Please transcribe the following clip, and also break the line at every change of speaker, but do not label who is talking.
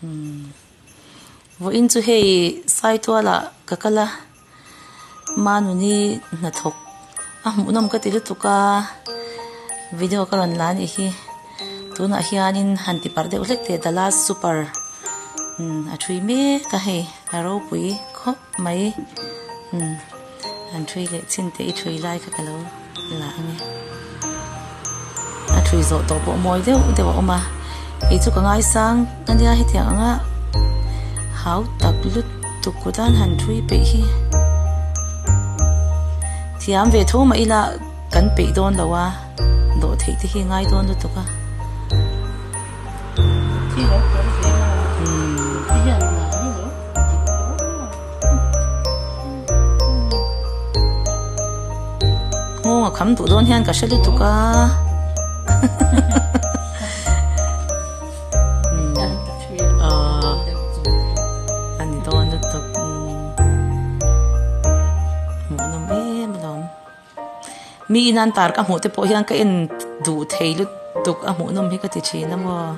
Umm vawiin chu hei Saitualah ka kal a Manuni hnathawk a hmuhnawm ka ti lutuk a video ka rawn la anih hi tunah hianin han ti parh deuh hlek teh the last super umm a thui mek a hei a ropui khawp mai umm han thui leh chin teh i thui lai kha ka lo la ange a thui zawh tawh pawh mawi deuh deuh a awm a kei chu ka ngaisang ania hetiang anga hau tak lutuk kut an han thui peih hi thiam ve tho mah ila kan peih dawn lo a dawh theih te hi a ngai dawn lutuk a. Nghawng a kham duh dawn hian ka hre lutuk a. A ni dawn lutuk. Hmuhnawm em alawm. Mi in an tar ka hmuh te pawh hian ka en duh thei lutuk a hmuhnawm hi ka ti thin a maw.